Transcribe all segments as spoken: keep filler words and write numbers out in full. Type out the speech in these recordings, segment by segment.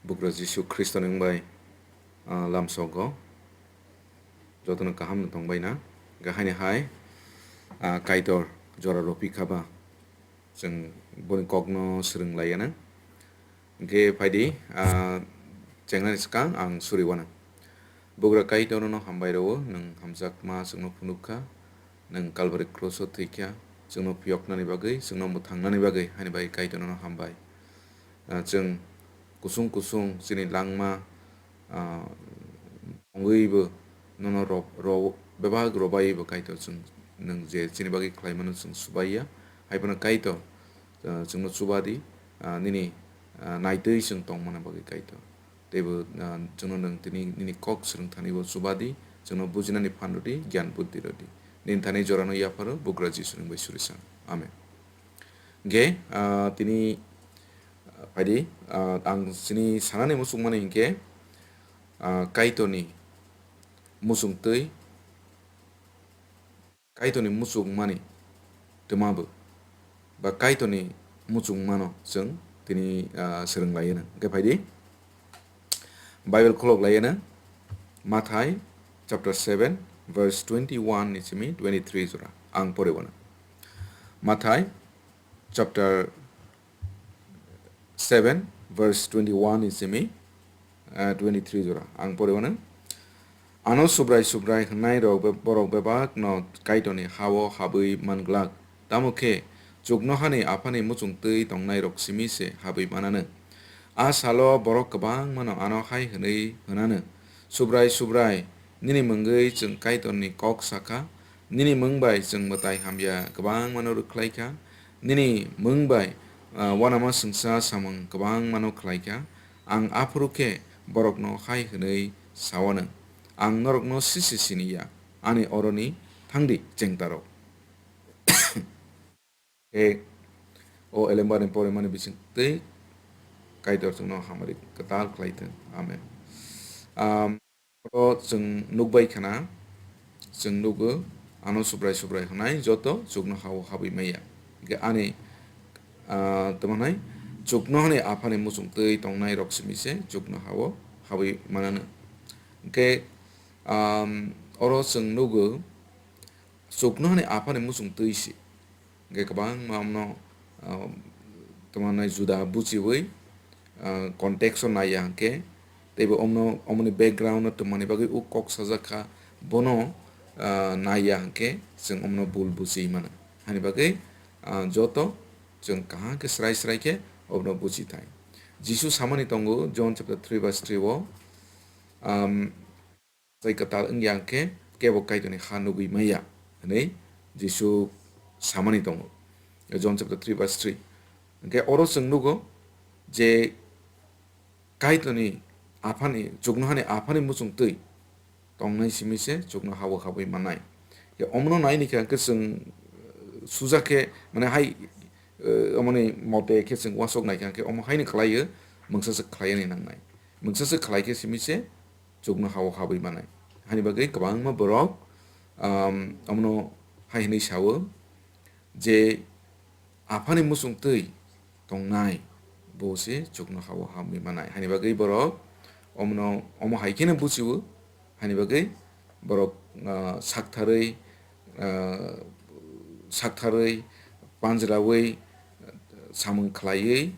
Bugra Jisu Khristo ni wng bai, ah, lamsogo jotono kaham no tongbai na. Hwnkhe haini hai, ah, Kaitor jora rwphi kha ba, chwng boni kokno swrwng lai ya na. Hwnkhe phaidi, ah, chengnani swkang ang suri wana. Bugra Kaitor nono hambai rwo, nwng hamjakma chwngno phunuk kha, nwng Kalbari kruso thwi kha, chwngno phiyoknani bagwi, chwngno mwthangnani bagwi, haini bagwi Kaitor nono hambai. Ah, chwng kusung kusung chini langma, ah, tongwibo nono ro-, ro-, bebak robaibo Kaitor chwng nwng je chini bagwi khlaimano chwng subaiya. Haiphano Kaitor, ah, chwngno chubadi, ah, nini, ah, naitwi chwng tongmani bagwi Kaitor. Teibo, ah, chwngno nwng tini nini kok swrwng thanibo chubadi, chwngno bujinani phan rwdi, giyan buddhi rwdi. Nini thani jorano yapharo, Bugra Jisu nwng bai suri san. Amen. Hwnkhe, ah, tini, ah, phaidi, ah, ang chini sanani muchungmani hinkhe, ah, Kaitorni muchungtwi, Kaitorni muchungmani twmabo, ba Kaitorni muchungmano chwng tini, ah, swrwng lai ya nang. Hwnkhe phaidi, Bible kholok lai ya nang, Mathai chapter seven verse twenty-one ni simi twenty-three jora ang pore wana. Mathai chapter seven verse twenty-one ni simi, ah, twenty-three jora ang pore wana. Ano Subrai Subrai hwnnairok be-, borok bebakno Kaitorni ha-o habwi man glak. Tamo khe chuknohani Aphani muchungtwi tongnairok simi se habwi mananw. A salo borok kwbangmano ano hai hwnwi hwnanw, Subrai, Subrai, nini mungwi chwng Kaitorni kok sa kha, nini mung bai chwng mwtai hamya kwbangmano rwkhlai kha, nini mung bai, ah, uanama swngsa samung kwbangmano khlai kha. Ang aphuru khe borokno hai hwnwi sa-o nw, "Ang norokno sisi sini ya, ani oroni thang di, chengtarok." Khe o elembarni porimani bising twi Kaitor chwngno hamari kwtal khlai thung. Amen. Am, oro chwng nukbai khna, chwng nugo, ano Subrai Subrai hwnai joto chuknoha-o habwi maya. Hwnkhe ani, ah, tamo hwnai, chuknohani Aphani muchung twi tongnai rok simi se chuknoha-o habwi mananw. Hwnkhe, am, oro chwng nugo, chuknohani Aphani muchung twi se. Hwnkhe kwbangma omno, ah, tamo hwnai juda buchiwi, ah, context-o naiya hwnkhe, teibo omno, omoni background-o tongmani bagwi o kok sajak kha, bono, ah, naiya hwnkhe chwng omno bul buchi mano. Hani bagwi, ah, joto chwng kaham khe srai srai khe obono buchi thai. Jisu samani tongo John chapter three verse three-o, um, Tei kwtal wngya hwnkhe kebo Kaitorni ha nugwi maya, hwnwi Jisu samani tongo. John chapter three verse three. Hwnkhe oro chwng nugo je Kaitorni Aphani, chuknohani Aphani muchung twi tongnai simi se chuknoha-o habwi mannai. Khe omono naini khe hwnkhe chwng, eh, suja khe, mane hai, eh, omoni mote khe chwng uansuk nai khe hwnkhe omo haino khlaiyo, mungsa se khlaiyani nangnai. Mungsa se khlai khe simi se chuknoha-o habwi manai. Hani bagwi kwbangma borok, um, omono hai hwnwi sa-o je, Aphani muchung twi tongnai bo se chuknoha-o habwi manai. Hani bagwi borok omono, omo hai kheno buchi-o, hani bagwi borok, uh, saktharwi, uh, saktharwi, panjrawi, samung khlaiwi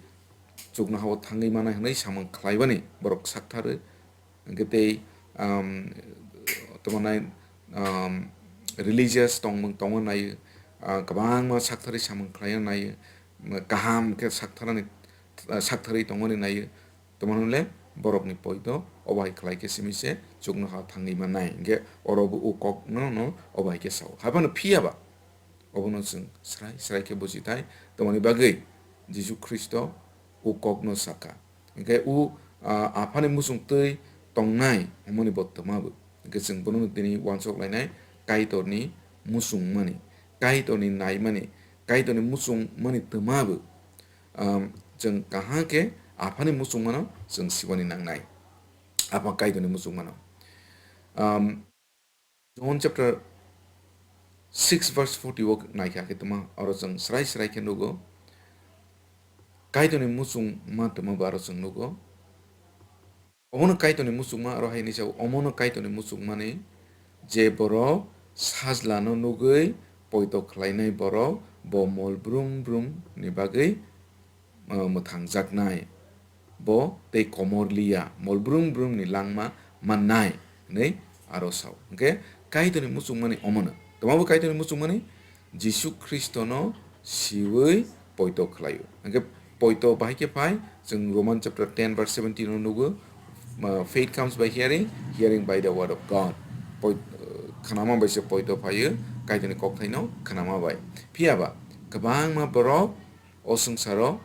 chuknoha-o thangwi manai hwnwi samung khlaibani borok saktharwi. Hwnkhe tei, um, tamo nai, um, religious tongmung tongna nai, uh, kwbangma saktharwi samung khlaina nai, kaham khe saktharani, uh, saktharwi tongmani nai, tamo hwnle borokni poito obo hai khlai khe simi se chuknoha-o thangwi mannai. Hwnkhe oro bo o kokno no obo hai khe sao. Haiphano phiya ba obono chwng srai srai khe buchi thai, tamoni bagwi Jisu Khristo o kokno sakha. Hwnkhe o, ah, Aphani muchung twi tongnai hwnmani bo twma bo. Hwnkhe chwng bono tini uansuk lainai Kaitorni muchungmani, Kaitorni naimani, Kaitorni muchungmani twma bo. Um, chwng kaham khe Aphani muchungmano chwng sibani nangnai. Apha Kaitorni muchungmano. Um, John chapter six verse forty o naikha khe tuma, oro chwng srai srai khe nugo, Kaitorni muchungma tuma bo aro chwng nugo, Omono Kaitorni muchungma aro hai hinwi sao, omono Kaitorni muchungmani je borok sajlano nugwi poito khlainai borok bo mol brum brum ni bagwi, uh, mwthangjaknai. Bo tei komor liya, mol brum brum ni langma mannai hinwi aro sao. Hwnkhe Kaitorni muchungmani omono. Tamo bo Kaitorni muchungmani Jisu Khristono siwi poito khlaio. Hwnkhe poito bahai khe phai, chwng Roman chapter ten verse seventeen o nugo, uh, "Faith comes by hearing, hearing by the word of God." Poi-, uh, khnama bai se poito phaio, Kaitorni kokthaino khnama bai. Phiya ba kwbangma borok o swngcharo,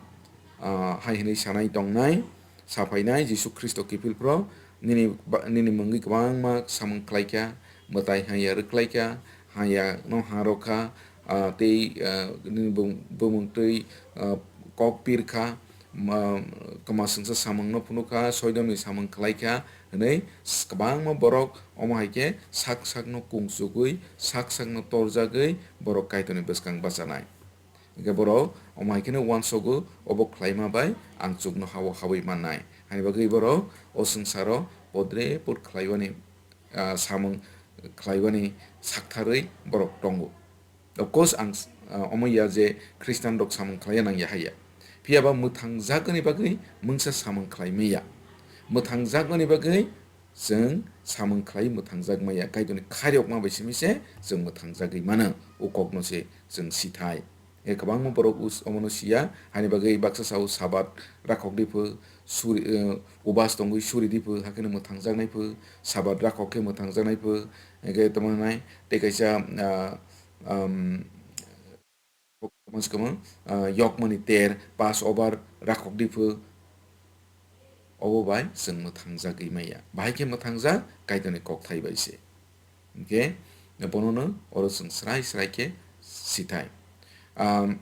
ah, hai hwnwi sanai tongnai, saphainai, "Jisu Khristo kiphil phro nini ba-, nini mungwi kwbangma samung khlaikha, mwtai haya rwkhlaikha, haya no ha rwkha, ah, tei, ah, nini bum-, bumung twi, ah, kok pirkha, ma-, kwma swngsa samungno phunukha, soidomni samung khlaikha," hwnwi s-, kwbangma borok omo hai khe sak sakno kungsugwi, sak sakno torjagwi borok Kaitorni bwskang bachanai. Hingke borok omo hai kheno uansogo, "Obo khlaima bai ang chukno ha-o hawi mannai." Hani bagwi borok o swngcharo podre pod khlaiwani, ah, samung khlaiwani saktharwi borok tongo. Of course, ang, ah, omo ya je Khristian rok samung khlaiya nang ya haiya. Phiya ba mwthangjagani bagwi mungsa samung khlai manya. Mwthangjagani bagwi chwng samung khlai mwthangjak manya. Kaitorni khairokma bai simi se chwng mwthangjagwi mano. O kokno se chwng sithai. E kwbangma borok us-, omono siya, hani bagwi baksa sao Sabat rakhok di pho, suri, eh, ubas tongwi suri di pho, hakhe no mwthangjaknai pho, Sabat rakhok khe mwthangjaknai pho, hingke tamo nai tei kaisa, ah, um, tamo se kwmang, ah, yokmani ter, Passover rakhok di pho, obo bai chwng mwthangjagwi manya. Bahai khe mwthangjak Kaitorni kokthai bai se. Hingke bonono oro chwng srai srai khe sithai. Am,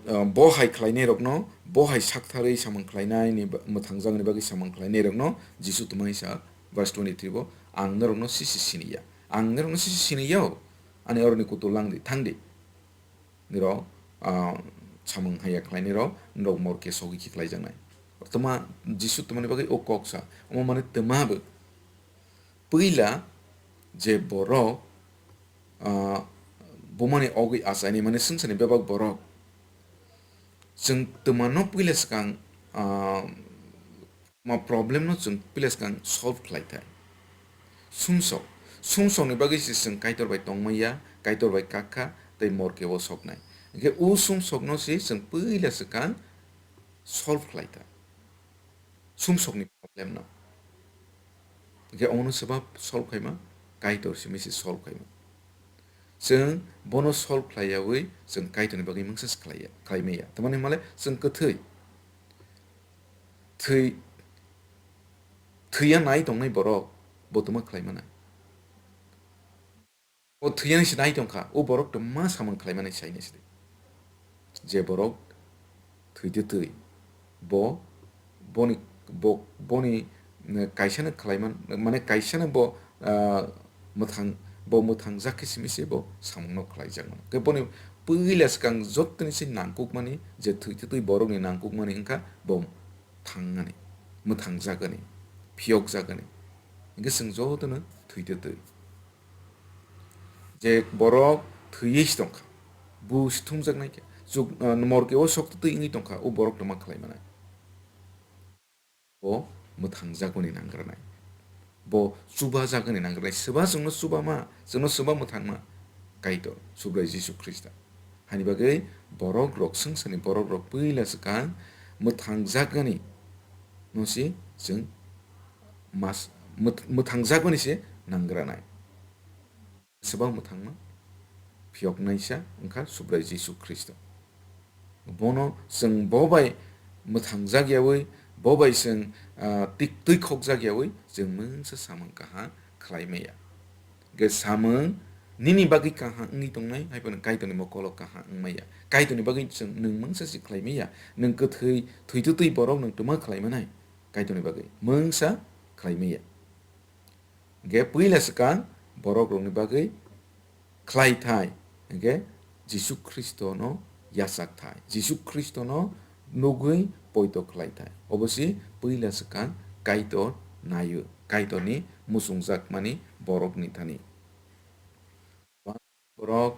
ah, bo hai khlainairokno, bo hai saktharwi samung khlainaini ba-, mwthangjakni bagwi samung khlainairokno Jisu twmai sa, verse twenty-three bo, "Ang norokno sisi siniya." Ang norokno sisi siniya, ani oroni kutul langdi, thangdi. Nirok, ah, samung haya khlainai rok, nirok morke sogwi khe khlaijaknai. Tma Jisu tmani bagwi o kok sa, omo mane tma bo. Puila je borok, ah, bumani ogwi achaini mane swngcharni bebak borok. Chwng tma no puila swkang, ah, ma problem no chwng puila swkang solve khlai thai. Sumsok, sumsok ni bagwi se chwng Kaitor bai tongmaya, Kaitor bai kakha tei morke o soknai. Hingke o sumsok no se chwng puila swkang solve khlai thai. Sumsok ni problem no. Hingke omono swbab solve khaima, Kaitor simi se solve khaima. Chwng bono solve khlai yawi chwng Kaitor ni bagwi mungsa se khlai ya, khlai maya. Tamani hwnmale chwng kwthwi. Thwi, thwiya nai tongnai borok bo tma khlai mano? O thwiyani se nai tongkha, o borok tma samung khlai mani saini se. Je borok thwi twi twi, bo, boni, bo, boni, mm, kaisano khlai man, mane kaisano bo, ah, mwthang, bo mwthangjak khe simi se bo samungno khlaijak mano. Khe boni puila swkang jottoni se nangkukmani, je thwi twi twi borokni nangkukmani wngkha bo thangnani, mwthangjagani, phiyokjagani. Hingke chwng jotono thwi twi twi. Je borok thwiwi se tongkha, bu se thumjaknai khe, chuk, ah, morke o sok twi wngwi tongkha, o borok tongma khlai manai. Bo mwthangjagmani nangranai. Bo chubajagmani nangranai. Swba chwngno chubama, chwngno swba mwthangma Kaitor, Subrai Jisu Khrista. Hani bagwi borok rok, swngcharni borok rok puila swkang mwthangjagmani no se chwng mas-, mwth-, mwthangjagmani se nangranai. Swbang mwthangma phiyoknaisa wngkha Subrai Jisu Khristo. Bono chwng bo bai mwthangjak yawi, bo bai chwng, ah, tik-, twi khokjak yawi, chwng mungsa samung kaham khlai maya. Hingke samung nini bagwi kaham wngwi tongnai, hai phano Kaitorni mokolo kaham wng maya. Kaitorni bagwi chwng nwng mungsa se khlai maya. Nwng kwthwi, thwi twi twi borok nwng tma khlai manai? Kaitorni bagwi mungsa khlai maya. Hingke puila swkang borok rokni bagwi khlai thai, hingke Jisu Khristono yachak thai, Jisu Khristono nugwi poito khlai thai. Obo se puila swkang Kaitor naio, Kaitorni muchungjakmani borokni thani. Borok,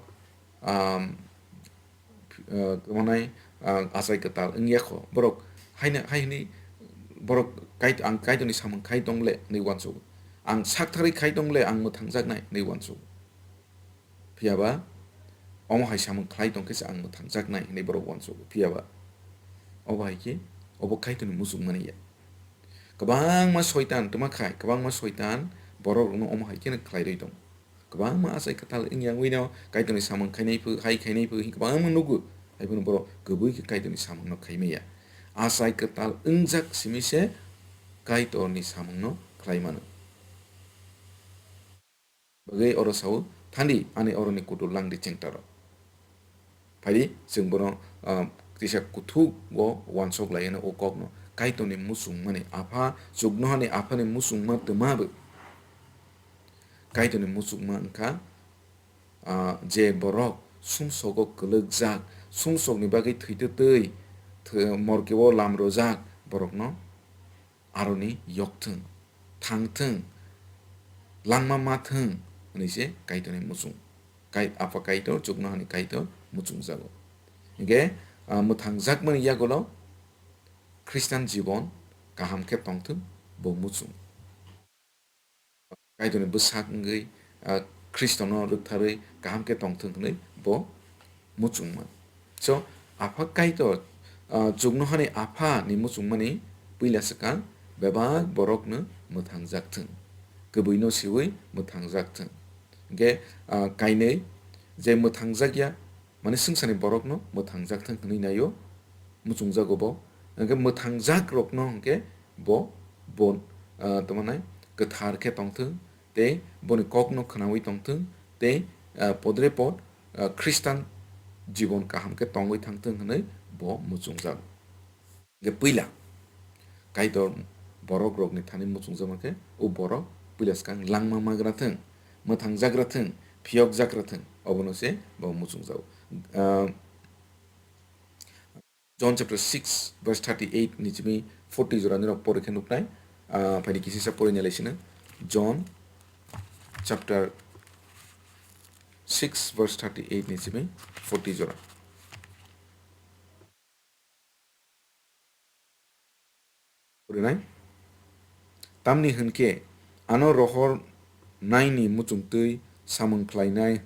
um, uh, tongmani, uh, achai kwtal wngya kho. Borok haino, hai hwnwi borok Kait-, ang Kaitorni samung khai tong le hwnwi uansugo. Ang sak tharwi khai tong le ang mwthangjaknai hwnwi uansugo. Phiya ba omo hai samung khlai tong khe se ang mwthangjaknai hwnwi borok uansugo. Phiya ba obo hai khe obo Kaitorni muchungmani ya. Kwbangma soitan twma khai, kwbangma soitan borok rokno omo hai kheno khlai rwi tongo. Kwbangma achai kwtal wngya wngwi no Kaitorni samung khainai phu, hai khainai phu, kwbangma nugo. Hai phano borok kwbui khe Kaitorni samungno khai maya. Achai kwtal wngjak simi se Kaitorni samungno khlai mano. Bagwi oro sao, "Thandi, ani oroni kutul langdi chengtaro." Phaidi chwng bono, ah, kisa kuthugo uansuk lai o kokno. Kaitorni muchungmani apha, chuknohani aphani muchungma twma bo. Kaitorni muchungma wngkha, ah, je borok sumsogo kwlwkjak, sumsokni bagwi thwitwtwi, thw-, morkeo lam rwjak borokno aroni yokthwng, thangthwng, langma mathwng hwnwi se Kaitorni muchung. Kai-, Apha Kaitor, chuknohani Kaitor muchungjago. Hinkhe, ah, mwthangjakmani yagulo Khristan jibon kaham khe tongthwng, bo muchung. Kaitorni bwsak wngwi, ah, Khristono rwktharwi kaham khe tongthwng hwnwi bo muchungma. So, Apha Kaitor, ah, chuknohani Aphani muchungmani puila swkang bebak borokno mwthangjakthwng, kwbwino siwi mwthangjakthwng. Hinkhe, ah, kainwi je mwthangjakya, mane swngcharni borokno mwthangjakthwng hwnwi naio, muchungjago bo. Hinkhe mwthangjak rokno hinkhe bo, bo, ah, tamo nai kwthar khe tongthwng, tei boni kokno khwnawi tongthwng, tei, ah, podre pod, ah, Khristan jibon kaham khe tongwi thangthwng hwnwi bo muchungjago. Hinkhe puila Kaitor borok rokni thani muchungjakma khe, o borok puila swkang langma magra thwng, mwthangjagra thwng, phiyokjagra thwng, obono se bo muchungjago. Ah, John chapter six verse thirty-eight ni simi forty jora nirok pori khe nuknai. Ah, phaidi kisisa pori nai lai sino. John chapter six verse thirty-eight ni simi forty jora. Pori nai. Tamni hwn khe ano rohor naini muchungtwi samung khlainai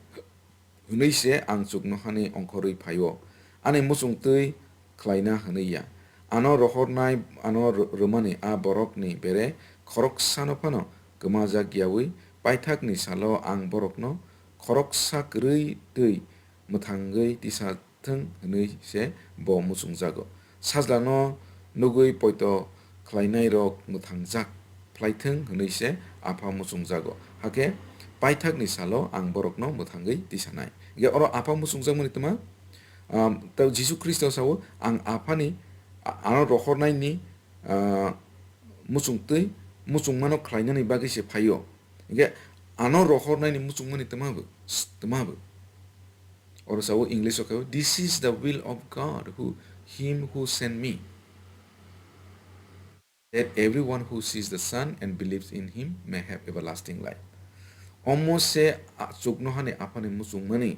hwnwi se ang chuknohani ongkhorwi phaio, ani muchungtwi khlaina hwnwi ya. Ano rohornai, ano rw-, rwmani a borokni bere khoroksano phano kwmajak yaui paithakni salo ang borokno khoroksa kwrwi twi mwthangwi tisa thwng hwnwi se bo muchungjago. Sajlano nugwi poito khlainairok mwthangjak phlaithwng hwnwi se Apha muchungjago. Hakhe paithakni salo ang borokno mwthangwi tisanai. Hinkhe oro Apha muchungjakmani twma, um, tei Jisu Khristo sao, "Ang Aphani, a-, ano rohornaini, ah, muchungtwi, muchungmano khlainani bagwi se phaio." Hinkhe ano rohornaini muchungmani twma bo, twma bo. Oro sao English o khe, "This is the will of God, who, him who sent me, that everyone who sees the Son and believes in him may have everlasting life." Omo se a-, chuknohani Aphani muchungmani.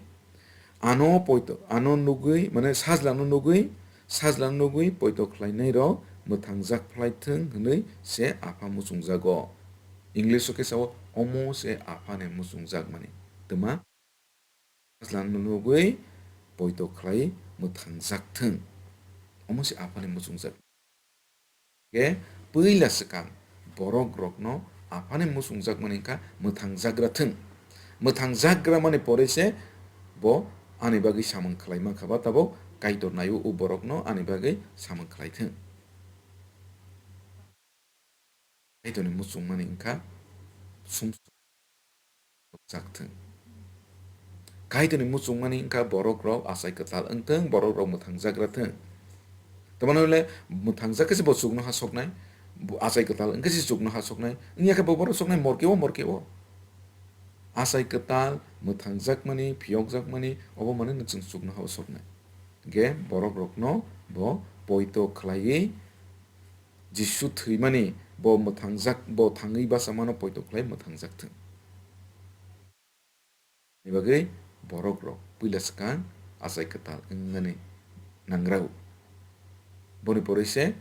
Ano poito, ano nugwi, mane sajlano nugwi, sajlano nugwi poito khlainairok mwthangjak phlaithwng hwnwi se Apha muchungjago. English o khe sao, "Omo se Aphani muchungjakmani." Twma? Sajlano nugwi poito khlai mwthangjak thwng. Omo se Aphani muchungjak. Khe puila swkang borok rokno Aphani muchungjakmani wngkha mwthangjagra thwng. Mwthangjagra mani pore se bo ani bagwi samung khlai mankha ba tabuk Kaitor naio o borokno ani bagwi samung khlai thwng. Kaitorni muchungmani wngkha sum-, jak thwng. Kaitorni muchungmani wngkha borok rok achai kwtal wngthwng, borok rok mwthangjagra thwng. Tamani hwnle mwthangjak khe se bo chuknoha soknai, bo achai kwtal wngkhe se chuknoha soknai, wngya khe bo borok soknai morkeo morkeo. Achai kwtal mwthangjakmani, phiyokjakmani, obo mane no chwng chuknoha o soknai. Hinkhe borok rokno bo poito khlaiwi Jisu thwimani bo mwthangjak, bo thangwi bachamano poito khlai mwthangjak thung. Ni bagwi borok rok puila swkang achai kwtal wngnani nangrao. Boni poroi se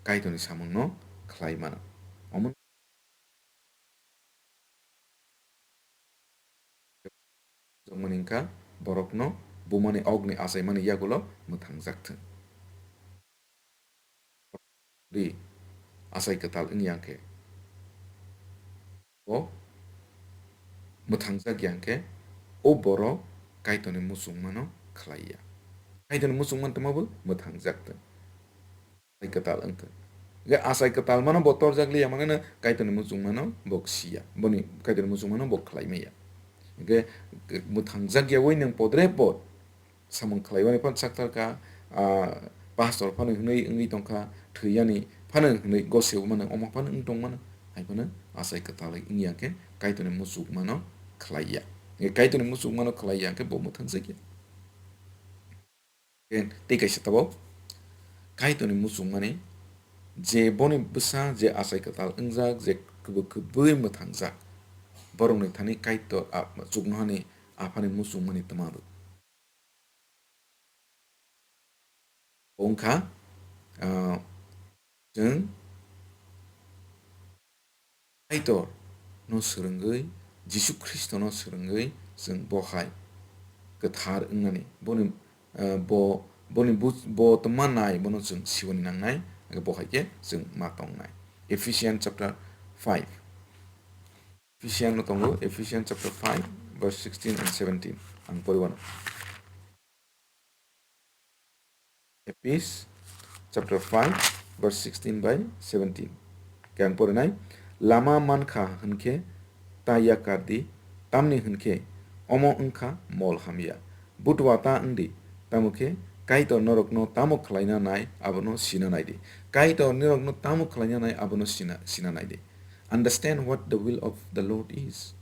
Kaitorni samungno khlai mano. Omo wngkha borokno bumani okni achaimani yagulo mwthangjak thung. Ri achai kwtal wngya khe, o mwthangjak ya khe, o borok Kaitorni muchungmano khlai ya. Kaitorni muchungma tongmabo mwthangjak thung. Achai kwtal wngthung. Hwnkhe achai kwtal mano bo torjak liya, mano Kaitorni muchungmano bo siya. Boni Kaitorni muchungmano bo khlai maya. Hwnkhe mwthangjak yawi nwng podre pod samung khlaiwani phano chaktar kha, ah, pastor phano hwnwi wngwi tongkha, thwiyani phano hwnwi goseo mano, omo phano wng tong mano, hai phano achai kwtal wngya khe Kaitorni muchungmano khlai ya. Hwnkhe Kaitorni muchungmano khlai ya khe bo mwthangjak ya. Hwnkhe tei kaisa tabuk Kaitorni muchungmani je boni bwsa je achai kwtal wngjak, je kwbwi kwbwi mwthangjak, borokni thani Kaitor a-, chuknohani Aphani muchungmani twma rw. Wngkha, ah, chwng Kaitor no swrwngwi, Jisu Khristo no swrwngwi chwng bo hai kwthar wngnani, boni, ah, bo, boni bu-, bo twma nai, bono chwng siwani nangnai, bo hai khe chwng ma tongnai. Ephesians chapter five. Ephesians no tongo, Ephesians chapter five, verse sixteen and seventeen. Ang poriwano. Ephes chapter five, verse sixteen by seventeen. Khe ang porinai, lama mankha hwnkhe ta yakar di, tamni hwnkhe omo wngkha mol hamya. Butwa ta wngdi, tamo khe Kaitor norokno tamo khlaina nai, abono sina naidi. Kaitor norokno tamo khlaina nai, abono sina, sina naidi. Understand what the will of the Lord is.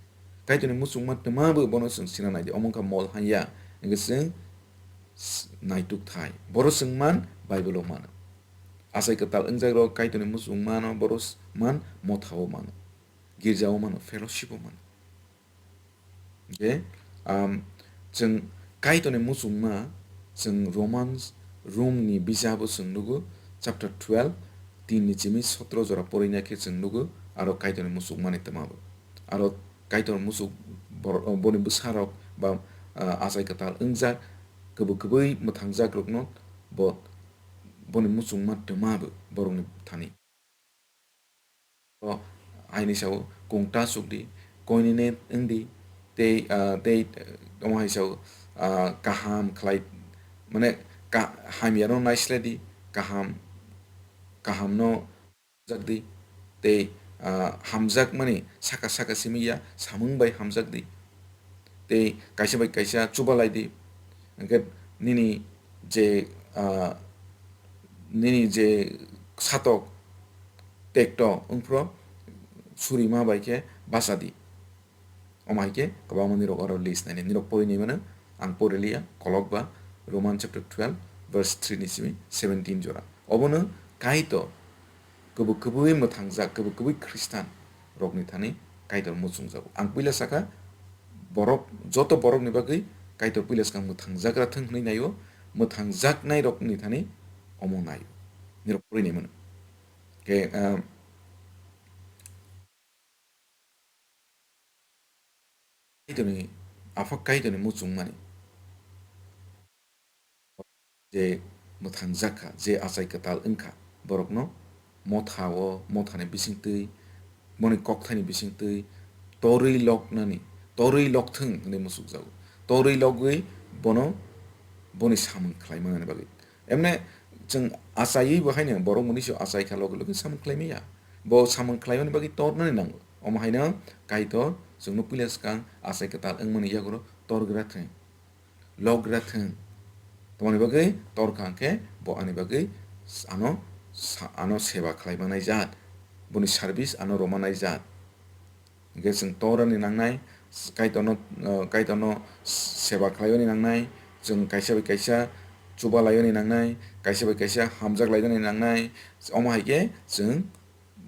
Kaitorni muchungma twma bo bono chwng sina naidi. Omo wngkha mol hamya, hwnkhe chwng s-, naituk thai. Boro chwng man, Bible o mano. Achai kwtal wngjakrok Kaitorni muchungmano boro s-, man, mothao mano. Girjao mano, fellowship o mano. Hwnkhe, um, chwng Kaitorni muchungma, chwng Romans, Rome ni bijabo chwng nugo, chapter twelve, tin ni chimi sotro jora porina khe chwng nugo, aro Kaitorni muchungmani twma bo. Aro Kaitor muchuk bor-, boni bwsarok ba, ah, achai kwtal wngjak, kwbwi kwbwi mwthangjakrokno bo, boni muchungma twma bo borokni thani. O, haini sao kungta chukdi, koinene wngdi, tei, ah, tei, omo hai sao, ah, kaham khlai, mane, ka-, hamyano naisledi, kaham, kahamno jakdi, tei, ah, hamjakmani saka saka simi ya, samung bai hamjakdi. Tei kaisa bai kaisa chubalaidi. Hwnkhe nini je, ah, nini je satok tekto wngphro surima bai khe bachadi. Omo hai khe kwbangma nirok oro list naini, nirok porinai mano, ang poriliya, kolok ba Roman chapter twelve, verse three ni simi seventeen jora. Obono Kaitor kwbwi kwbwi mwthangjak, kwbwi kwbwi Khristan rokni thani Kaitor muchungjago. Ang puila sakha, borok, joto borokni bagwi Kaitor puila swkang mwthangjagra thwng hwnwi naio, mwthangjaknai rokni thani omo naio. Nirok porinai mano. Khe, ah, Kaitorni, Apha Kaitorni muchungmani je mwthangjak kha, je achai kwtal wng kha, borokno motha o, mothani bisingtwi, boni kokthaini bisingtwi torwi loknani, torwi lokthwng hwnwi muchukjago. Torwi logwi bono boni samung khlai manani bagwi. Emne chwng achaiwi bo haino borok mwnwi se achai kha loge loge samung khlai maya. Bo samung khlaimani bagwi tornani nango. Omo haino Kaitor chwngno puila swkang achai kwtal wngmani yagoro torgra thwng. Logra thwng. Tamoni bagwi tor kha hwnkhe bo ani bagwi ano sa-, ano seba khlai manai jat. Boni service ano rwmanai jat. Hwnkhe chwng torani nangnai, Kaitorno, uh, Kaitorno seba khlaiwani nangnai, chwng kaisa bai kaisa chuba laiyani nangnai, kaisa bai kaisa hamjak laiyani nangnai, omo hai khe chwng,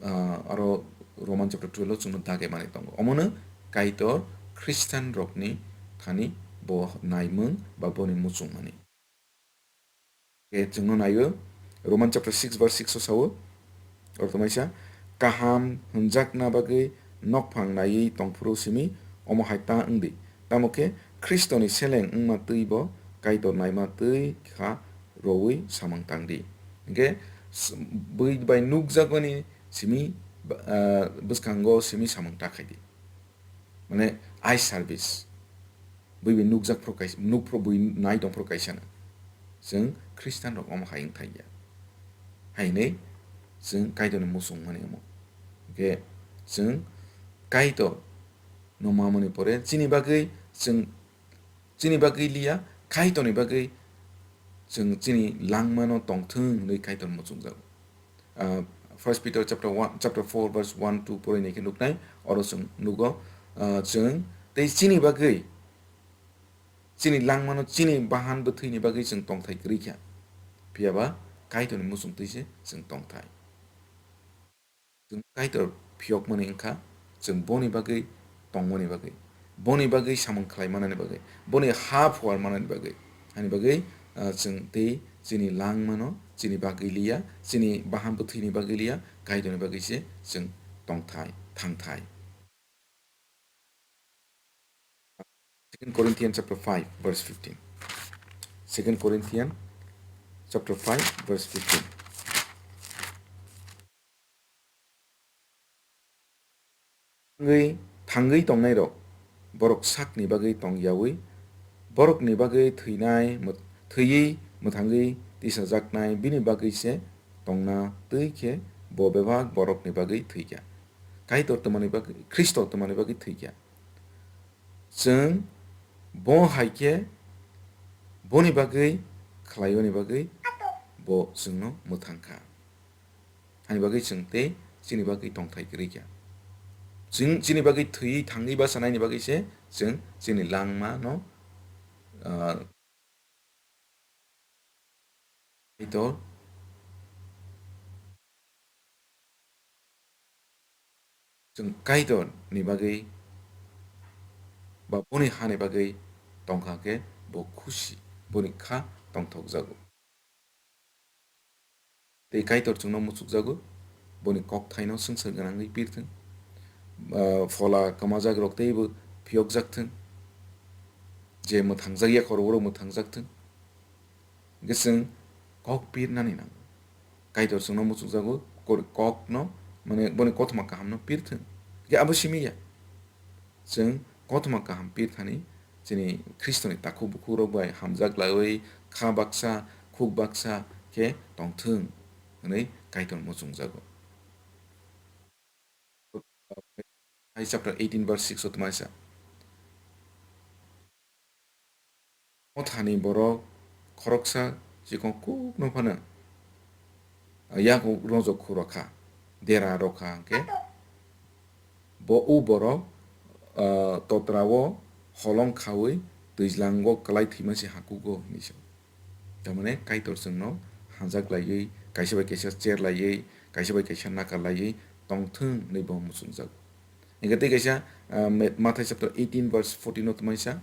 ah, aro Roman chapter twelve o chwngno dage manwi tongo. Omono Kaitor Khristian rokni thani bo naimung ba boni muchungmani. Khe chwngno naio, Roman chapter six verse six o sao, oro tongmani sa, "Kaham hwnjakna bagwi nokphang naiwi tongphuru simi omo hai ta wngdi." Tamo khe Khristoni seleng wngma twi bo Kaitor naima twi kha rwui samung tangdi. Hinkhe s-, bui bai nukjakmani simi, ah, bwskango simi samung ta khaidi. Mane, eye service. Bui bai nukjak phuru kaisa, nuk phuru bui nai tong phuru kaisa no. Chwng Khristian rok omo hai wng thangya. Hai hinwi chwng Kaitorni muchung mani omo. Hinkhe chwng Kaitor no ma mani pore chini bagwi chwng, chini bagwi liya, Kaitorni bagwi chwng chini langmano tongthwng hinwi Kaitor muchungjago. Ah, First Peter chapter one, chapter four verse one to pore nai khe nuknai, oro chwng nugo, ah, chwng tei chini bagwi, chini langmano, chini bahan bwthwini bagwi chwng tongthai kwrwi kha. Phiya ba Kaitorni muchungtwi se chwng tongthai. Chwng Kaitor phiyokmani wngkha, chwng boni bagwi tongmani bagwi, boni bagwi samung khlai manani bagwi, boni ha phuar manani bagwi. Ani bagwi, ah, chwng tei chini langmano chini bagwi liya, chini bahan bwthwini bagwi liya, Kaitorni bagwi se chwng tongthai, thangthai. Second Corinthians chapter five, verse fifteen. Second Corinthians chapter five, verse fifteen. Thangwi, thangwi tongnairok, borok sakni bagwi tong yaui, borokni bagwi thwinai, mw-, thwiwi mwthangwi tisajaknai, bini bagwi se tongna twi khe bo bebak borokni bagwi thwikha. Kaitor twmani bagwi, Khristo twmani bagwi thwikha. Chwng bo hai khe boni bagwi khlaiyoni bagwi bo chwngno mwthang kha. Ani bagwi chwng tei chini bagwi tongthai kwrwi kha. Chwng chini bagwi thwiwi thangwi bachanaini bagwi se chwng chini langmano, ah, Kaitor, chwng Kaitorni bagwi ba boni hani bagwi tongkha khe bo khusi, boni kha tongthokjago. Tei Kaitor chwngno muchukjago, boni kokthaino swngchar gwnangwi pirthwng. Ah, phola kwmajakrok teibo phiyokjakthwng. Je mwthangjakya khorokborok mwthangjakthwng. Hwnkhe chwng kok pirnani nango. Kaitor chwngno muchukjago, kor-, kokno, mane, boni kothoma kahamno pirthwng. Hwnkhe abo simi ya. Chwng kothoma kaham pirthani chini Khristoni takhuk bukhukrok bai hamjak laiwi kha baksa, khuk baksa khe tongthwng hwnwi Kaitor muchungjago. Hai chapter eighteen verse six o tongmani sa. Mothani borok khoroksa chikon kukno phano yakung rojok khu rokha, dera rokha hwnkhe bo u borok, ah, totra o holong khaui twijlango kwlai thwima se hakugo hinwi sa. Tamane Kaitor chwngno hamjak laiwi, kaisa bai kaisa cher laiwi, kaisa bai kaisa nakar laiwi tongthwng hinwi bo muchungjago. Hingkhe tei kaisa, ah, Me-, Mathai chapter eighteen verse fourteen o tongmani sa,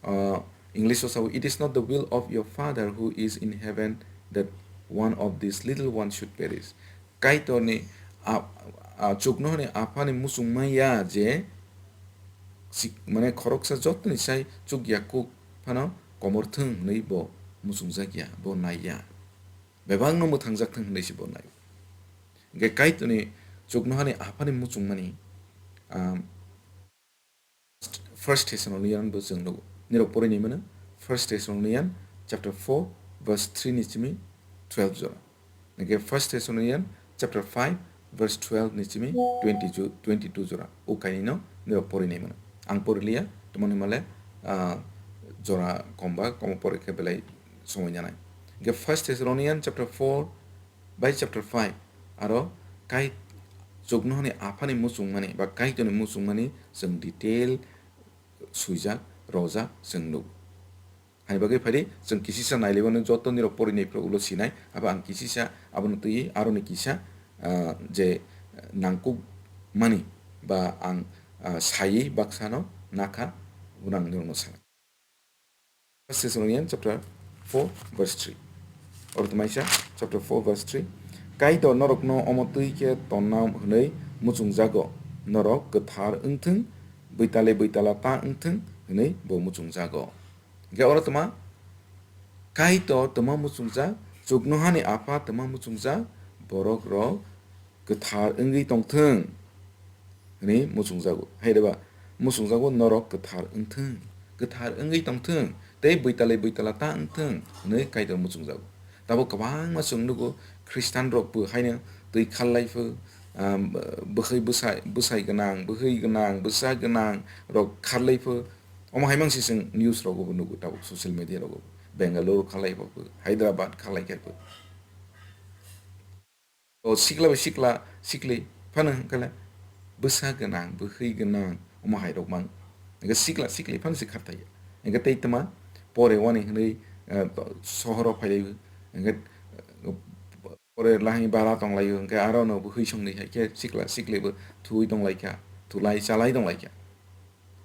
ah, English o sao, "It is not the will of your Father who is in heaven that one of these little ones should perish." Kaitorni a-, a-, chuknohani aphani muchungma ya je sik-, mane khoroksa jotoni sai chukya kuk phano komorthwng hwnwi bo muchungjak ya, bo nai ya. Bebakno mwthangjak thwng hwnwi se bo nai. Hingkhe Kaitorni chuknohani aphani muchungmani, um, First Thessalonian bo chwng nugo. Nirok porwi nai mano, First Thessalonian chapter four verse three ni simi twelve jora. Hingkhe First Thessalonian chapter five verse twelve ni simi twenty ju-, twenty-two jora. O kainwino nirok porwi nai mano. Ang porwi liya, tomoni male, ah, jora komba, komo porwi khe belai somoi nanai. Hingkhe First Thessalonian chapter four bai chapter five, aro Kai-, chuknohani aphani muchungmani ba Kaitorni muchungmani chwng detail swijak, rojak chwng nugo. Ani bagwi phaidi chwng kisisa nailaiwano joto nirok porinai phuru ulo sinai, abo ang kisisa abono twiwi aroni kisa, ah, je nangkukmani ba ang, ah, saiwi baksano nakha, uno ang nirokno sanai. First Thessalonians chapter four verse three. Oro tamaisa chapter four verse three. Kaitor norokno omo twi khe tonna hwnwi muchungjago, norok kwthar wngthwng, bwitale bwitala ta wngthwng hwnwi bo muchungjago. Hingkhe oro tma Kaitor tma muchungjak, chuknohani Apha tma muchungjak, borok rok kwthar wngwi tongthwng hwnwi muchungjago. Hai reba, muchungjago norok kwthar wngthwng, kwthar wngwi tongthwng, tei bwitale bwitala ta wngthwng hwnwi Kaitor muchungjago. Tabuk kwbangma chwng nugo, Khristan rok bo haino twi kharlai pho, um, bwkhwi bwsai, bwsai gwnang, bwkhwi gwnang, bwsa gwnang rok kharlai pho. Omo hai mangsi chwng news rogo bo nugo, tabuk social media rogo. Bengaluru kharlai pho, Hyderabad kharlai khe pho. O sikla bai sikla, sikli phano hwnkhe le bwsa gwnang, bwkhwi gwnang, omo hai rok mang. Hwnkhe sikla, sikli phano se kharthai ya. Hwnkhe tei tma pore wani hwnwi, eh, to-, sohoro phailaio. Hwnkhe, eh, pore lahai bara tonglaio, hwnkhe aro no bwkhwi songni hai khe sikla, sikli bo thuwi tonglaikha, thulai chalai tonglaikha.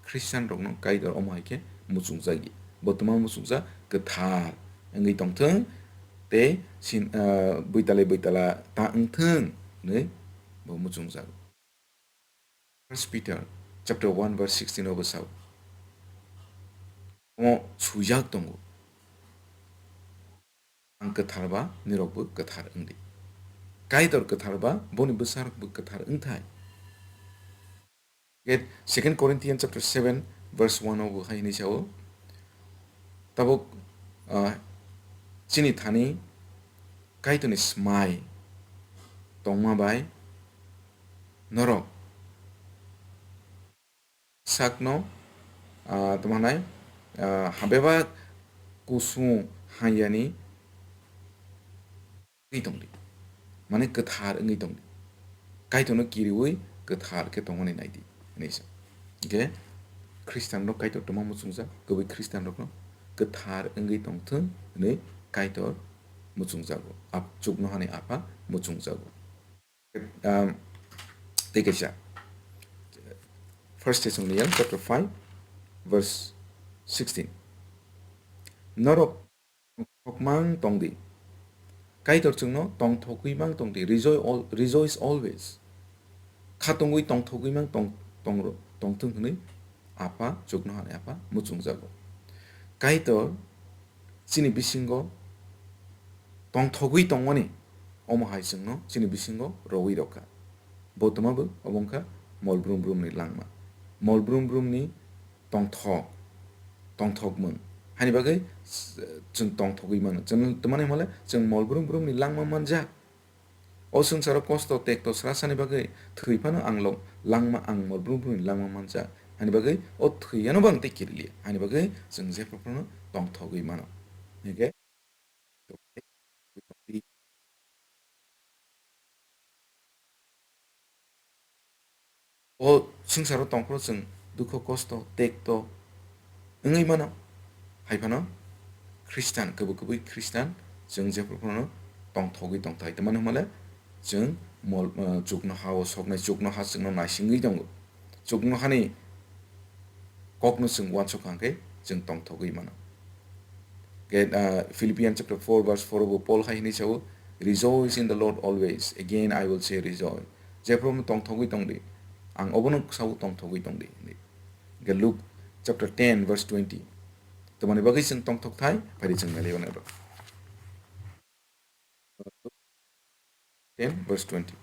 Khristian rokno Kaitor omo hai khe muchungjagwi. Bo tma muchungjak? Kwthar wngwi tongthwng tei sin-, ah, bwitale bwitala ta wngthwng hwnwi bo muchungjago. First Peter chapter one verse sixteen o bwsao omo swijak tongo, "Ang kwthar ba, nirokbo kwthar wngdi." Kaitor kwthar ba, boni bwsarokbo kwthar wngthai. Second Corinthians chapter seven verse one o bo hai hwnwi sao, tabuk, ah, chini thani Kaitorni smai tongma bai norok sakno, ah, tamo hwnai, ah, habeba kusu hangyani wngwi tongdi. Mane kwthar wngwi tongdi. Kaitorno kiriwi kwthar khe tongmani naidi, hwnwi sa. Hwnkhe Khristianrok Kaitor tongma muchungjak, kwbwi Khristianrokno kwthar wngwi tongthwng hwnwi Kaitor muchungjago. Ap-, chuknohani Apha muchungjago. Um, tei kaisa, First Thessalonians chapter five, verse sixteen. Norok tongthokmang tongdi. Kaitor chwngno tongthogwi mang tongdi. Rejoice al-, rejoice always. Khatungwi tongthogwi mang tong-, tongro-, tongthwng hwnwi Apha, chuknohani Apha muchungjago. Kaitor chini bisingo tongthogwi tongmani, omo hai chwngno chini bisingo rowui rokha. Bo tma bo obo wngkha mol brum brumni langma. Mol brum brumni tongthok, tongthokmung. Haini bagwi chwng tongthogwi mano. Chwng tmani hwnle chwng mol brum brumni langma manjak. O swngcharo kosto tekto srasani bagwi thwi phano ang lo langma, ang mol brum brumni langma manjak. Haini bagwi o thwiyano bo ang tei kiriliya. Haini bagwi chwng jephru phano tongthogwi mano. Hwnkhe O swngcharo tongphuru chwng dukho, kosto, tekto wngwi mano. Hai phano Khristan, kwbwi kwbwi Khristan, chwng jephru phano tongthogwi tongthai. Tamani hwnmale chwng mol, eh, chuknoha-o soknai, chuknoha chwngno naisingwi tongo. Chuknohani kokno chwng uansuk kha hwnkhe chwng tongthogwi mano. Ke, ah, Philippians chapter four verse four o bo Paul hai hwnwi sao, "Rejoice in the Lord always. Again, I will say rejoice." Jephru tongthogwi tongdi. Ang obono sao tongthogwi tongdi hwnwi. Ke Luke chapter ten verse twenty. Tamani bagwi chwng tongthok thai, phaidi chwng nailaiwi nairok. Ten verse twenty.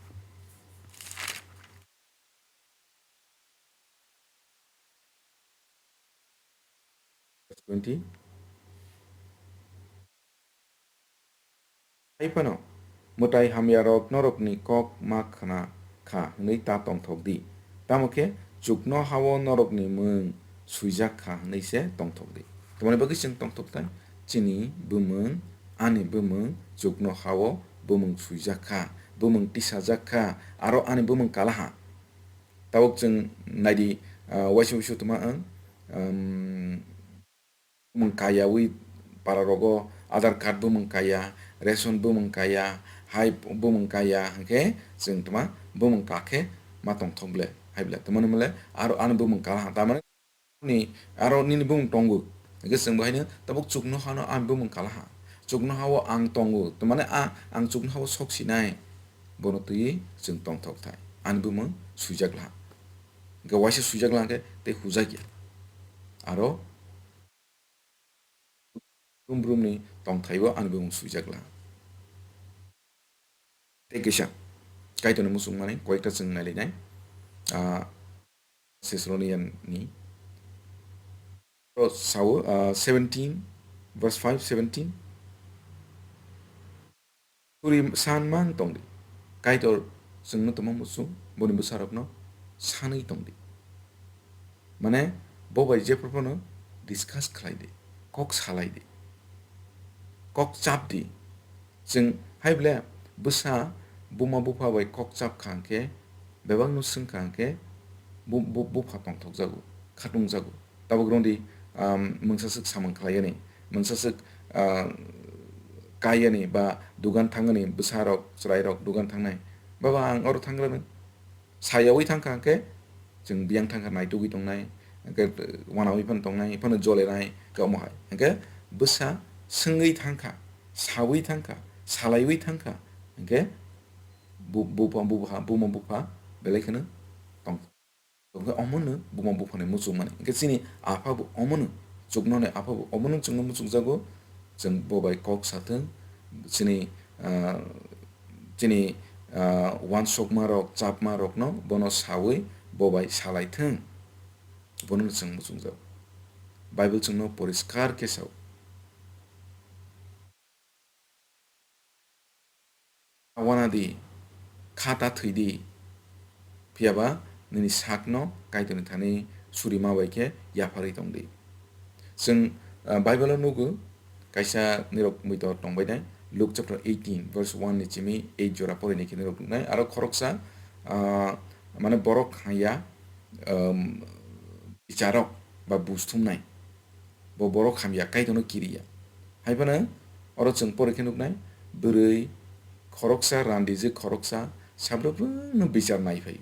Verse twenty. Hai phano, mwtai hamyarok norokni kok ma khna kha hwnwi ta tongthok di. Tamo khe chuknoha-o norokni mung swijak kha hwnwi se tongthok di. Tamoni bagwi chwng tongthok thai? Chini bumung, ani bumung chuknoha-o bumung swijak kha, bumung tisajak kha, aro ani bumung kalaha. Tabuk chwng naidi, ah, waisa waisa tongma ang, um, bumung kayawi para rogo Aadhaar card bumung kaya, ration bumung kaya, hai bumung kaya, hwnkhe chwng tma bumung kakhe ma tongthok ble, hai ble tma nw mole aro ani bumung kala ha, tamani ni aro nini bumung tongo, hwnkhe chwng bo haino tabuk chuknohano ani bumung kala ha, chuknohao ang tongo, tma ne a ang chuknohao sok sinai, bono twiwi chwng tongthok thai, ani bumung swijak laha, hwnkhe waisa swijak laha khe tei hujakya, aro brum brumni tongthaibo ani bumung swijak laha. Tei kisa Kaitorni muchungmani koyekta chwng nailainai, ah, Thessalonian ni. Oro sao, ah, seventeen, verse five, seventeen. Suri san mang tongdi. Kaitor chwngno tongma muchung, boni bwsarokno sanwi tongdi. Mane, bo bai jephru phano discuss khlai di, kok salai di, kok chap di. Chwng hai ble bwsa buma bupha bai kok chap kha hwnkhe, bebakno swng kha hwnkhe, bu-, bu-, bupha tongthokjago, khatungjago. Tabuk rwngdi, um, mungsa swk samung khlaiyani, mungsa swk, ah, kaiyani ba dugan thangani bwsarok, chwrairok dugan thangnai. Baba, ang oro thangranw. Sayawi thangkha hwnkhe, chwng biyang thangkha, naitugwi tongnai, hwnkhe, wanawi phano tongnai, phano jolenai, hwnkhe omo hai. Hwnkhe bwsa swngwi thangkha, sawi thangkha, salaiwi thangkha, hwnkhe bu-, bupha, bupha, buma bupha belai kheno tong-, tongkhe omono buma buphani muchungmani. Hwnkhe chini apha bo omono, chuknoni apha bo omono chwngno muchungjago, chwng bo bai kok sathwng, chini, ah, chini, ah, uansukmarok, chapmarokno bono sawi bo bai salaithwng, bono chwng muchungjago. Bible chwngno poriskar khe sao. Wana di, kha ta thwi di, phiya ba nini sakno Kaitorni thani suri ma bai khe yapharwi tong di. Chwng, ah, Bible-o nugo, kaisa nirok muitor tong bai nai, Luke chapter eighteen, verse one ni simi eight jora porinai khe nirok nuknai. Aro khoroksa, ah, mane borok haya, um, bicharok ba buj thumnai. Bo borok hamya, Kaitorno kiriya. Hai phano oro chwng pore khe nuknai, bwrwi khoroksa, randijwk khoroksa, sabrwkbrwno bichar naiphai.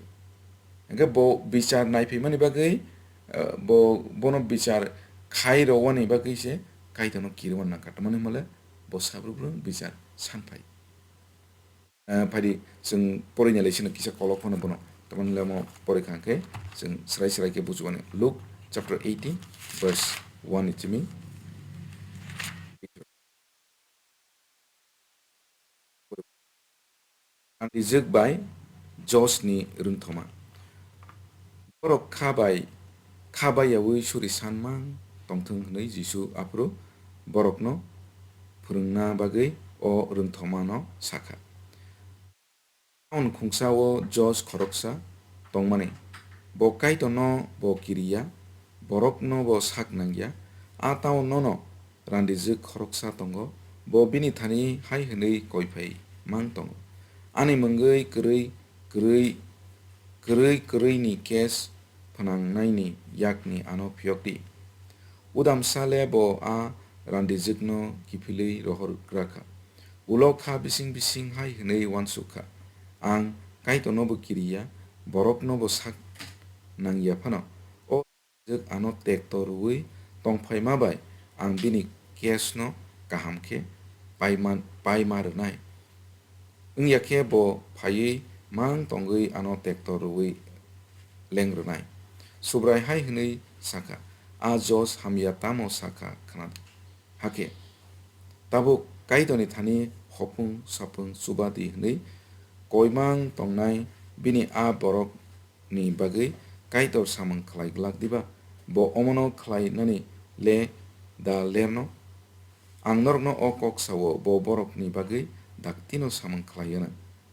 Hwnkhe bo bichar naiphaimani bagwi, eh, bo, bono bichar khai rwani bagwi se Kaitorno kirima nangkha. Tamani hwnmale bo sabrwkbrwno bichar sanphai. Ah, phaidi, chwng porina lai sino kisa kolok phano bono. Tamani lamo pore kha khe chwng srai srai khe bujubani. Luke chapter eighteen, verse one ni simi. Ang rijwk bai Josni rwngthoma. Borok kha bai, kha bai yaui suri san mang tongthwng hwnwi Jisu aphuru borokno phwrwngna bagwi o rwngthomano sakha. Taun khungsa-o Jos khoroksa tongmani. Bo Kaitorno bo kiriya, borokno bo sak nangya. A taun nono randijwk khoroksa tongo, bo bini thani hai hwnwi koi phai mang tongo, "Ani mungwi kwrwi, kwrwi, kwrwi, kwrwini case phnangnaini yakni ano phiyok di." Udamsa le bo a randijwkno kiphilwi rohor gra kha. Ulo kha bising bising hai hwnwi uansuk kha, "Ang Kaitorno bo kiriya, borokno bo sak nangya phano, o randijwk ano tekto rwui tongphaima bai ang bini case no kaham khe paima, paima rwnai." Wngya khe bo phaiwi mang tongwi ano tekto rwui leng rwnai. Subrai hai hwnwi sakha, "A Jos hamya tamo sakha khna di." Hakhe tabuk Kaitorni thani hopung sapung chuba di hwnwi koimang tongnai bini a borok ni bagwi Kaitor samung khlai glak diba? Bo omono khlainani le da lerno? Ang norokno o kok sao, bo borokni bagwi daktino samung khlai anw.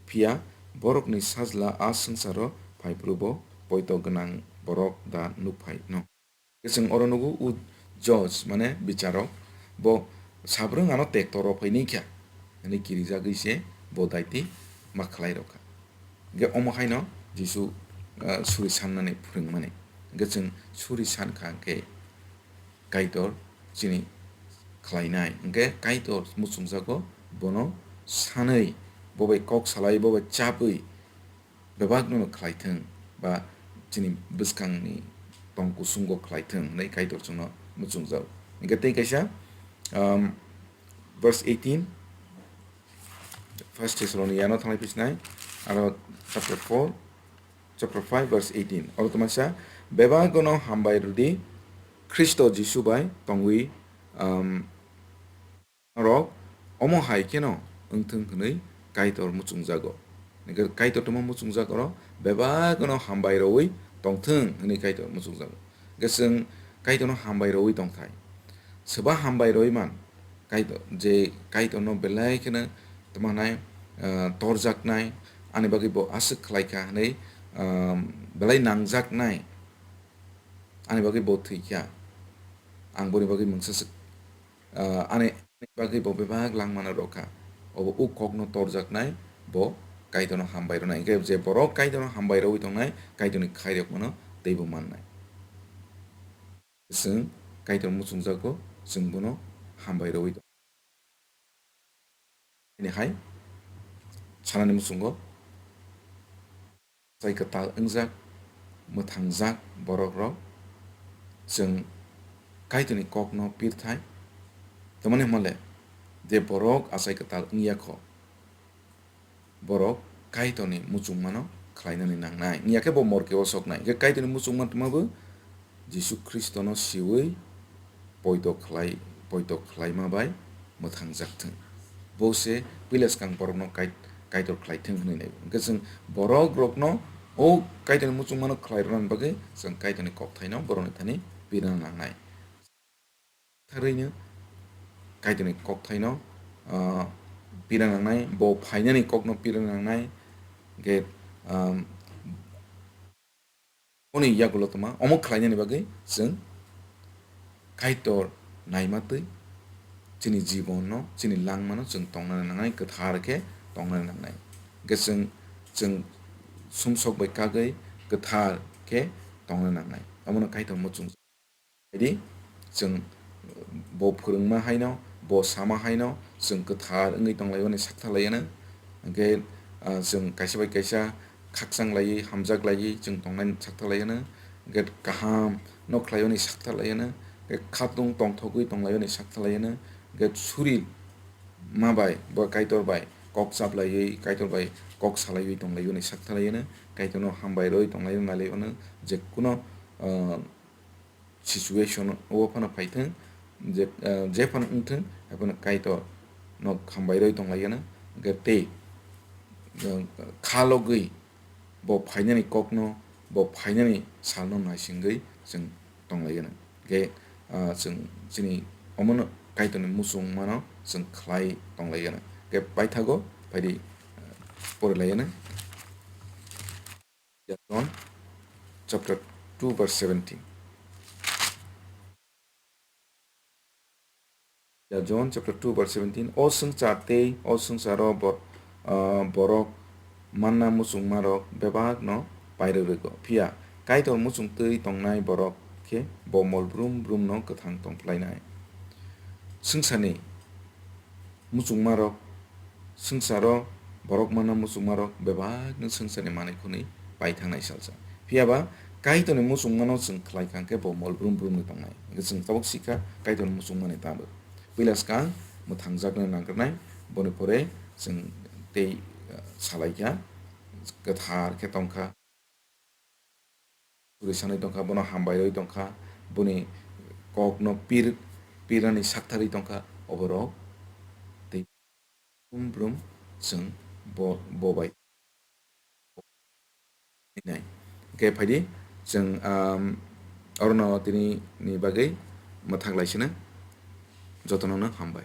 Phiya borokni sajla a swngcharo phai phuru bo poito gwnang borok da nuk phai no. Chwng oro nugo, u judge, mane bicharok, bo sabrwng ano tekto rw phai ni kha, hwnwi kirijagwi se bo daiti ma khlai rw kha. Hwnkhe omo haino Jisu, ah, suri sannani phwrwngmani. Hwnkhe chwng suri san kha hwnkhe Kaitor chini khlainai. Hwnkhe Kaitor muchungjago, bono sanwi, bo bai kok salai, bo bai chabwi bebakno khlai thung, ba chini bwskangni tong kusungo khlai thung hwnwi Kaitor chwngno muchungjago. Hwnkhe tei kaisa, um, verse eighteen, First Thessaloniano thanglai phisnai, aro chapter four, chapter five, verse eighteen. Oro tongmasa, "Bebagono hambai rwdi, Khristo Jisu bai tongwi, um, norok omo hai kheno wngthung," hwnwi Kaitor muchungjago. Hwnkhe Kaitor tongma muchungjak oro, "Bebagono hambai rwui tongthung," hwnwi Kaitor muchungjago. Hwnkhe chwng Kaitorno hambai rwui tongthai. Soba hambai rwui man, Kaitor, je Kaitorno belai kheno tongmanai, ah, torjaknai, ani bagwi bo aswk khlaikha hwnwi, ah, belai nangjaknai, ani bagwi bo thwikha, ang boni bagwi mungsa swk, ah, ani bagwi bo bebak langmano rwkha. Obo o kokno torjaknai, bo Kaitorno hambai rwnai. Hwnkhe je borok Kaitorno hambai rwui tongnai, Kaitorni khairokmano teibo mannai. Chwng Kaitor muchungjago, chwng bono hambai rwui tong. Bini hai sanani muchungo, achai kwtal wngjak, mwthangjak borokrok, chwng Kaitorni kokno pirthai. Tamani hwnle, je borok achai kwtal wngya kho, borok Kaitorni muchungmano khlainani nangnai. Wngya khe bo morkeo soknai. Hwnkhe Kaitorni muchungma tongmabo Jisu Khristono siui poito khlai, poito khlaima bai mwthangjak thung. Bo se puila swkang borokno Kait-, Kaitor khlai thung hwnwi nai. Hwnkhe chwng borokrokno o Kaitorni muchungmano khlai rwnani bagwi chwng Kaitorni kokthaino borokni thani pirna nangnai. Tharwino Kaitorni kokthaino, ah, pira nangnai, bo phainani kokno pira nangnai, hwnkhe, um, boni yagulo tongma, omo khlainani bagwi chwng Kaitor naimatwi chini jibono, chini langmano chwng tongnani nangnai, kwthar khe tongnani nangnai. Hwnkhe chwng, chwng sumsok bai kagwi kwthar khe tongnani nangnai. Omono Kaitor muchung. Haidi, chwng bo phwrwngma haino, bo sama haino, chwng kwthar wngwi tonglaimani saktharlaiyano. Hwnkhe, ah, chwng kaisa bai kaisa khakchang laiwi, hamjak laiwi chwng tongnai saktharlaiyano. Hwnkhe kaham no khlaiwi saktharlaiyano. Hwnkhe khatung tongthogwi tonglaimani saktharlaiyano. Hwnkhe suri ma bai, bo Kaitor bai kok chaplaiwi, Kaitor bai kok salaiwi tonglaimani saktharlaiyano. Kaitorno hambai rwi tonglaimani nailaimano, je kuno, ah, situation o phano phaithwng, je, ah, je phano wngthwng, hai phano Kaitor no hambai rwi tonglaiyano, hwnkhe tei, ah, kha logwi bo phainani kokno, bo phainani salno naisingwi chwng tonglaiyano. Hwnkhe, ah, chwng chini omono Kaitorni muchungmano chwng khlai tonglaiyano. Hwnkhe paithago phaidi, ah, porilaiyano. John chapter two verse seventeen. Ya John chapter two verse seventeen, "O swngchar tei o swngcharo bor-, ah, borok manna muchungmarok bebakno pairwrwgo, phiya Kaitor muchungtwi tongnai borok khe bo mol brum brumno kwthang tong phlainai." Swngcharni muchungmarok, swngcharo borok manna muchungmarok bebakno swngcharni manwi khwnwi pai thangnai salsa. Phiya ba Kaitorni muchungmano chwng khlai kha hwnkhe bo mol brum brumni tongnai. Hwnkhe chwng tabuk sikha Kaitorni muchungmani tabuk. Puila swkang mwthangjaknai nangkuknai, boni pore chwng tei, uh, salaikha, kwthar khe tongkha. Suri sanwi tongkha, bono hambai rwi tongkha, boni kokno pir, pirnani saktharwi tongkha, oborok tei brum brum chwng bo, bo bai nai. Hwnkhe phaidi chwng, um, orono tini ni bagwi mwthak lai sino, jotono no hambai.